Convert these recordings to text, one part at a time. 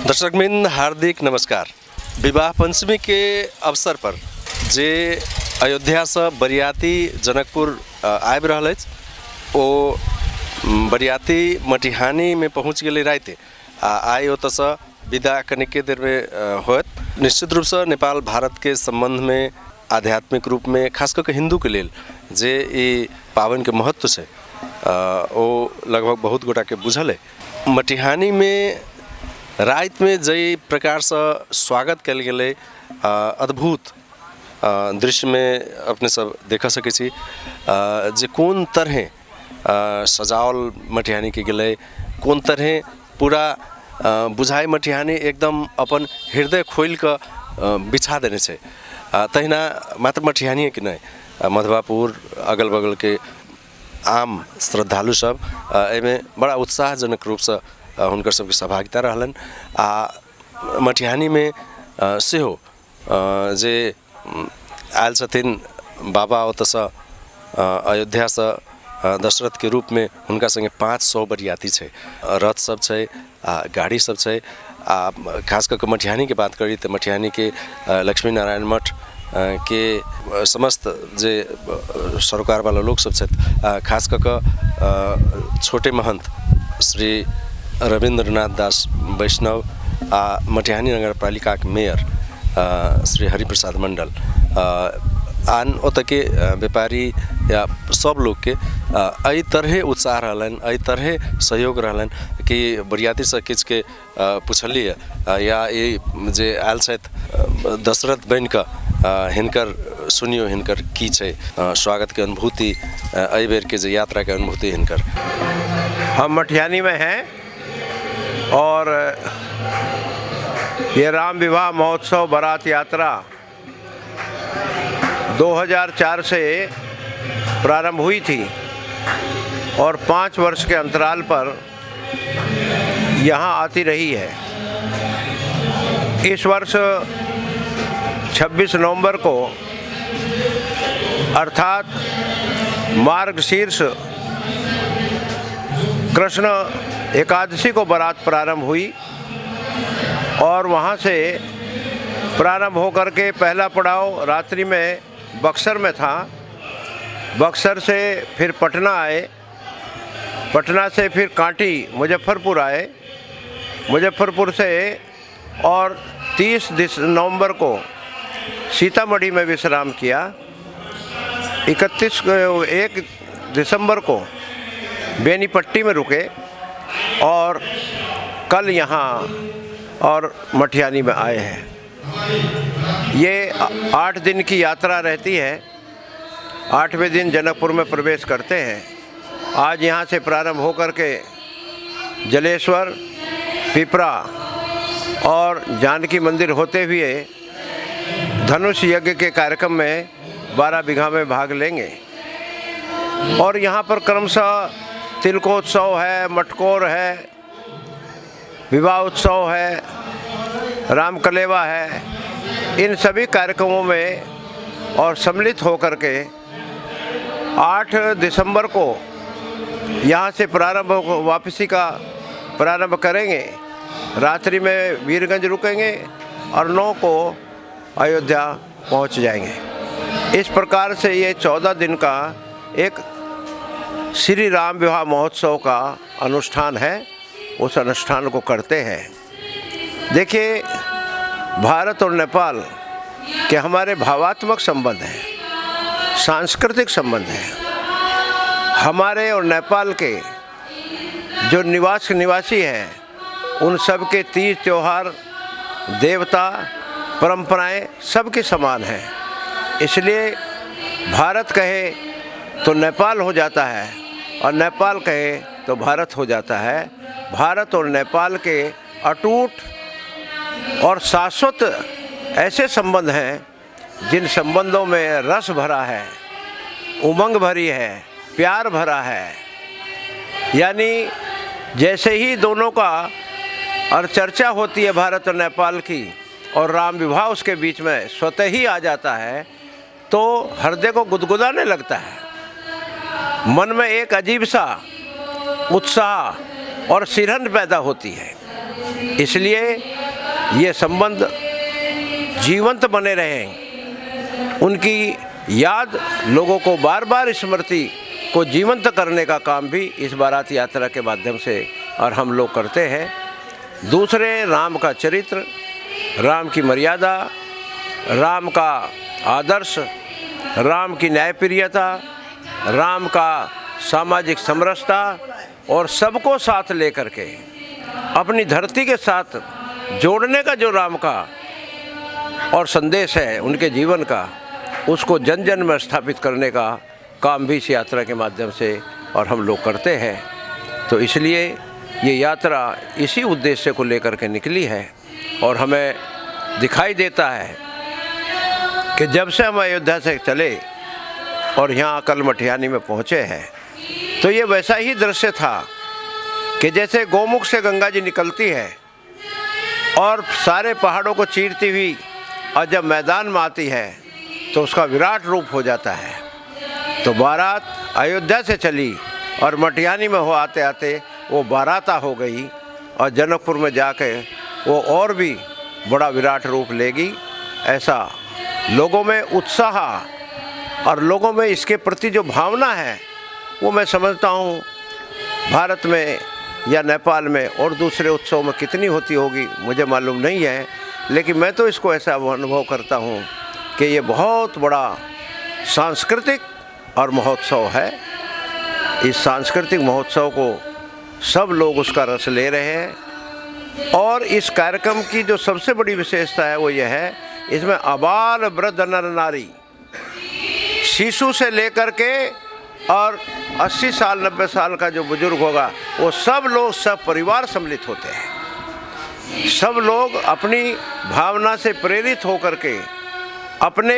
दर्शकवृंद हार्दिक नमस्कार। विवाह पंचमी के अवसर पर जे अयोध्यासँ बरियाती जनकपुर आबि रहल अछि, ओ बरियाती मटिहानीमे पहुँच गेलै राति आ आइ ओतऽसँ विदा कनिके देरमे होयत। निश्चित रूपसँ नेपाल भारतके सम्बन्धमे आध्यात्मिक रूपमे खास कऽ कऽ हिन्दूके लेल जे ई पाबनिके महत्व छै, ओ लगभग बहुत गोटाके बुझल अइ। मटिहानीमे रातिमे जाहि प्रकारसँ स्वागत कयल गेलै, अद्भुत दृश्यमे अपने सब देखऽ सकै छी जे कोन तरहे सजाओल मटिहानीके गेलै, कोन तरहे पूरा बुझाइ मटिहानी एकदम अपन हृदय खोलिकऽ बिछा देने छै। तहिना मात्र मटिहानिएके नहि, मधवापुर अगल बगलके आम श्रद्धालु सब एहिमे बड़ा उत्साहजनक रूपसँ हुनकर सबके सहभागिता रहलनि। आ मटिहानीमे सेहो जे आयल छथिन बाबा ओतऽसँ अयोध्यासँ दशरथके रूपमे, हुनका सङ्गे 500 बरियाती छै, रथ सब छै आ गाड़ी सब छै। आ खास कऽ कऽ मटिहानीके बात करी तऽ मटिहानीके लक्ष्मी नारायण मठ के समस्त जे सरोकारवाला लोक सब छथि, खास कऽ कऽ छोटे महन्त श्री रविन्द्रनाथ दास वैष्णव आ मटिहानी नगरपालिकाके मेयर श्री हरिप्रसाद मण्डल, आन ओतऽके व्यापारी या सब लोकके एहि तरहे उत्साह रहलनि, एहि तरहे सहयोग रहलनि कि बरियातीसँ किछुके पुछलियै या ई जे आयल छथि दशरथ बनिकऽ, हिनकर सुनियौ, हिनकर की छै स्वागतके अनुभूति, एहि बेरके जे यात्राके अनुभूति हिनकर। हम मटिहानी में हैं और ये राम विवाह महोत्सव बारात यात्रा 2004 से प्रारंभ हुई थी और 5 वर्ष के अंतराल पर यहाँ आती रही है। इस वर्ष 26 नवंबर को अर्थात मार्गशीर्ष कृष्ण एकादशी को बारात प्रारंभ हुई और वहाँ से प्रारंभ होकर के पहला पड़ाव रात्रि में बक्सर में था। बक्सर से फिर पटना आए, पटना से फिर कांटी मुजफ्फरपुर आए, मुजफ्फरपुर से और 30 नवंबर को सीतामढ़ी में विश्राम किया। 1 दिसंबर को बेनीपट्टी में रुके और कल यहाँ और मटिहानी में आए हैं। ये 8 दिन की यात्रा रहती है। 8वें दिन जनकपुर में प्रवेश करते हैं। आज यहाँ से प्रारंभ होकर के जलेश्वर, पिपरा और जानकी मंदिर होते हुए धनुष यज्ञ के कार्यक्रम में 12 बीघा में भाग लेंगे। और यहाँ पर क्रमशः तिलकोत्सव है, मटकोर है, विवाह उत्सव है, रामकलेवा है, इन सभी कार्यक्रमों में और सम्मिलित होकर के 8 दिसंबर को यहाँ से प्रारंभ वापसी का प्रारंभ करेंगे। रात्रि में वीरगंज रुकेंगे और 9 को अयोध्या पहुँच जाएंगे। इस प्रकार से ये 14 दिन का एक श्री राम विवाह महोत्सव का अनुष्ठान है, उस अनुष्ठान को करते हैं। देखिए, भारत और नेपाल के हमारे भावात्मक संबंध हैं, सांस्कृतिक संबंध हैं। हमारे और नेपाल के जो निवासी हैं, उन सब के तीज त्योहार, देवता, परंपराएं सबके समान हैं। इसलिए भारत कहे तो नेपाल हो जाता है और नेपाल कहे तो भारत हो जाता है। भारत और नेपाल के अटूट और शाश्वत ऐसे संबंध हैं जिन संबंधों में रस भरा है, उमंग भरी है, प्यार भरा है। यानी जैसे ही दोनों का और चर्चा होती है भारत और नेपाल की और राम विवाह उसके बीच में स्वतः ही आ जाता है, तो हृदय को गुदगुदाने लगता है। मन में एक अजीब सा उत्साह और सिरहन पैदा होती है। इसलिए ये संबंध जीवंत बने रहें, उनकी याद लोगों को बार बार स्मृति को जीवंत करने का काम भी इस बारात यात्रा के माध्यम से और हम लोग करते हैं। दूसरे, राम का चरित्र, राम की मर्यादा, राम का आदर्श, राम की न्यायप्रियता, राम का सामाजिक समरसता और सबको साथ लेकर के अपनी धरती के साथ जोड़ने का जो राम का और संदेश है उनके जीवन का, उसको जन जन में स्थापित करने का काम भी इस यात्रा के माध्यम से और हम लोग करते हैं। तो इसलिए ये यात्रा इसी उद्देश्य को लेकर के निकली है और हमें दिखाई देता है कि जब से हम अयोध्या से चले और यहाँ कल मटिहानी में पहुँचे हैं, तो ये वैसा ही दृश्य था कि जैसे गोमुख से गंगा जी निकलती है और सारे पहाड़ों को चीरती हुई और जब मैदान में आती है तो उसका विराट रूप हो जाता है। तो बारात अयोध्या से चली और मटिहानी में हो आते आते वो बाराता हो गई और जनकपुर में जाके वो और भी बड़ा विराट रूप लेगी। ऐसा लोगों में उत्साह और लोगों में इसके प्रति जो भावना है, वो मैं समझता हूँ भारत में या नेपाल में और दूसरे उत्सव में कितनी होती होगी मुझे मालूम नहीं है, लेकिन मैं तो इसको ऐसा अनुभव करता हूँ कि ये बहुत बड़ा सांस्कृतिक और महोत्सव है। इस सांस्कृतिक महोत्सव को सब लोग उसका रस ले रहे हैं और इस कार्यक्रम की जो सबसे बड़ी विशेषता है वो ये है, इसमें अबाल वृद्ध नर नारी, शिशु से लेकर के और 80 साल 90 साल का जो बुजुर्ग होगा, वो सब लोग सब परिवार सम्मिलित होते हैं। सब लोग अपनी भावना से प्रेरित होकर के अपने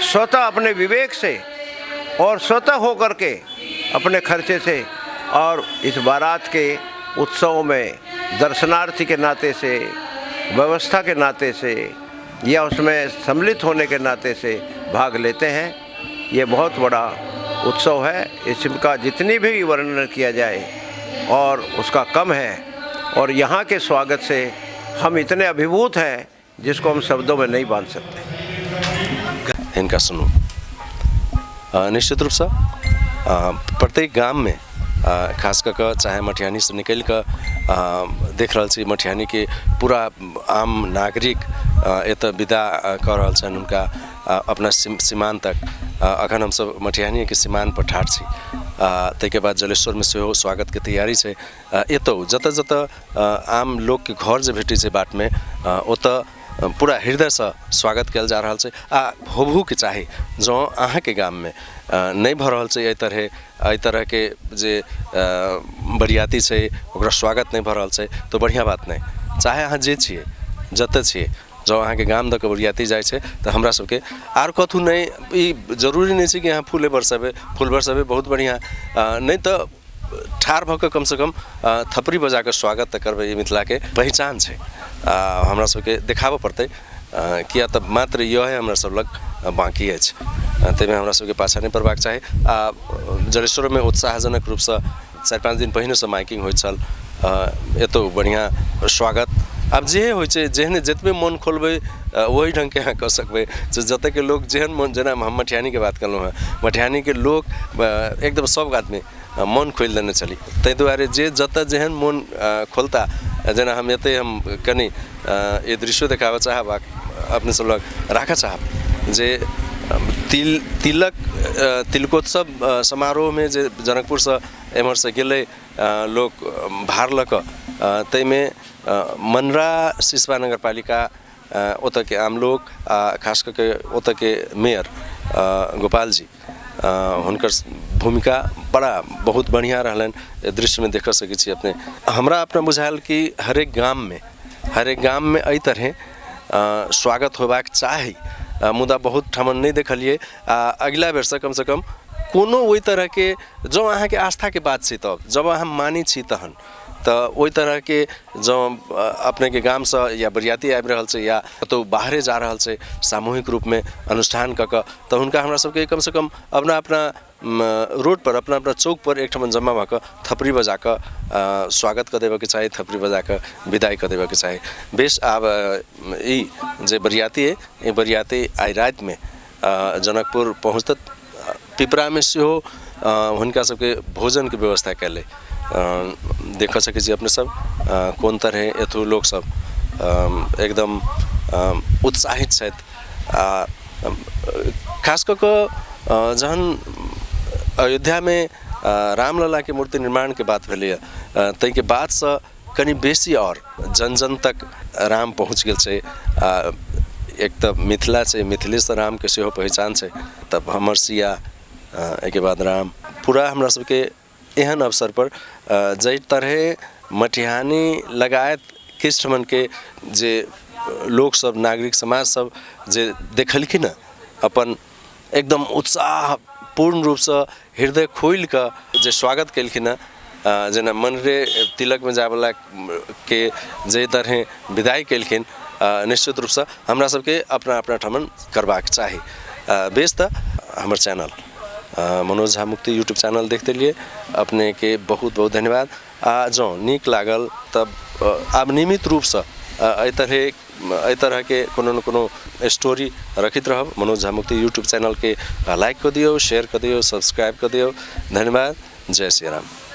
स्वतः अपने विवेक से और स्वतः होकर के अपने खर्चे से और इस बारात के उत्सव में दर्शनार्थी के नाते से, व्यवस्था के नाते से या उसमें सम्मिलित होने के नाते से भाग लेते हैं। ये बहुत बड़ा उत्सव है, इसका जितनी भी वर्णन किया जाए और उसका कम है। और यहाँ के स्वागत से हम इतने अभिभूत हैं जिसको हम शब्दों में नहीं बांध सकते। हिनका सुनू। निश्चित रूपसँ प्रत्येक गाममे खास कऽ कऽ चाहे मटिहानीसँ निकलि कऽ देख रहल छी, मटिहानीके पूरा आम नागरिक एतऽ विदा कऽ रहल छनि हुनका अपना सीमान तक। अखन हमसब मटिहानीके सीमान पर ठाढ़ छी। ताहिके बाद जलेश्वरमे सेहो स्वागतके तैयारी छै। एतौ जतऽ जतऽ आम लोकके घर जे भेटै छै बाटमे, ओतऽ पूरा हृदयसँ स्वागत कयल जा रहल छै आ होबहोके चाही। जँ अहाँके गाममे नहि भऽ रहल छै एहि तरहे, एहि तरहके जे बरियाती छै ओकरा स्वागत नहि भऽ रहल छै, तऽ बढ़िआँ बात नहि। चाहे अहाँ जे छियै, जतऽ छियै, जँ अहाँके गाम दऽ कऽ बरियाती जाइ छै तऽ हमरा सबके आर कथू नहि, ई जरूरी नहि छै कि अहाँ फूले बरसेबै। फूल बरसेबै बहुत बढ़िआँ, नहि तऽ ठाढ़ भऽ कऽ कमसँ कम थपड़ी बजा कऽ स्वागत तऽ करबै। ई मिथिलाके पहिचान छै, हमरा सबके देखाबऽ पड़तै, किया तऽ मात्र इएह हमरा सब लग बाँकी अछि। ताहिमे हमरा सबके पाछाँ नहि पड़बाक चाही। आ जलेश्वरमे उत्साहजनक रूपसँ 4-5 दिन पहिनेसँ माइकिंग होइत छल। एतौ बढ़िआँ स्वागत। आब जे होइ छै, जेहने जतबे मोन खोलबै ओहि ढङ्गके अहाँ कऽ सकबै। जतऽके लोक जेहन मोन, जेना हम मटिहानीके बात केलहुँ हेँ, मटिहानीके लोक एकदम सब आदमी मोन खोलि देने छली। ताहि दुआरे जे जतऽ जेहन मोन खोलता, जेना हम एतै हम कनि ई दृश्यो देखाबऽ चाहब आ अपने सब लग राखऽ चाहब जे तिलक तिलकोत्सव समारोहमे जे जनकपुरसँ एम्हरसँ गेलै लोक भार लऽ कऽ, ताहिमे मनरा सिसवा नगरपालिका ओतऽके आम लोक आ खास कऽ के ओतऽके मेयर गोपालजी, हुनकर भूमिका बड़ा बहुत बढ़िआँ रहलनि। दृश्यमे देखऽ सकै छी अपने। हमरा अपना बुझायल कि हरेक गाममे एहि तरहे स्वागत होयबाक चाही, मुदा बहुत ठामन नहि देखलियै। आ अगिला बेरसँ कमसँ कम कोनो ओहि तरहके, जँ अहाँके आस्थाके बात छै तब जब अहाँ मानै छी तहन तऽ ओहि तरहके जँ अपनेके गामसँ या बरियाती आबि रहल छै या कतहु बाहरे जा रहल छै सामूहिक रूपमे अनुष्ठान कऽ कऽ, तऽ हुनका हमरा सबके कमसँ कम अपना अपना रोडपर, अपना अपना चौकपर एकठाम जमा भऽ कऽ थपड़ी बजा कऽ स्वागत कऽ देबऽके चाही, थपड़ी बजा कऽ विदाइ कऽ देबऽके चाही। बेस, आब ई जे बरियाती अइ, ई बरियाती आइ रातिमे जनकपुर पहुँचत। पिपरामे सेहो हुनका सबके भोजनके व्यवस्था कयल अइ। देख सकै छी अपने सब कोन तरहे एतहु लोकसब एकदम उत्साहित छथि। आ खास कऽ कऽ जहन अयोध्यामे रामललाके मूर्ति निर्माणके बात भेलैए, ताहिके बादसँ कनि बेसी आओर जन जन तक राम पहुँच गेल छै। आ एक तऽ मिथिला छै, मिथिलेसँ रामके सेहो पहिचान छै, तब हमर सिया, एहिके बाद राम। पूरा हमरा सबके एहन अवसरपर जाहि तरहे मटिहानी लगायत किष्ठमनके जे लोकसब, नागरिक समाज सब जे देखलखिन हँ, अपन एकदम उत्साह पूर्ण रूपसँ हृदय खोलि कऽ जे स्वागत केलखिन हँ, जेना मनरे तिलकमे जायवला के जाहि तरहे विदाइ केलखिन, निश्चित रूपसँ हमरा सबके अपना अपना ठामन करबाक चाही। बेस, तऽ हमर चैनल मनोज झा मुक्ति यूट्यूब चैनल देखते लिए अपनेके बहुत बहुत धन्यवाद। आ जँ नीक लागल तब आब नियमित रूपसँ एहि तरहके कोनो ने कोनो स्टोरी रखैत रहब। मनोज झा मुक्ति यूट्यूब चैनलके लाइक कऽ दियौ, शेयर कऽ दियौ, सब्सक्राइब कऽ दियौ। धन्यवाद, जय श्री राम।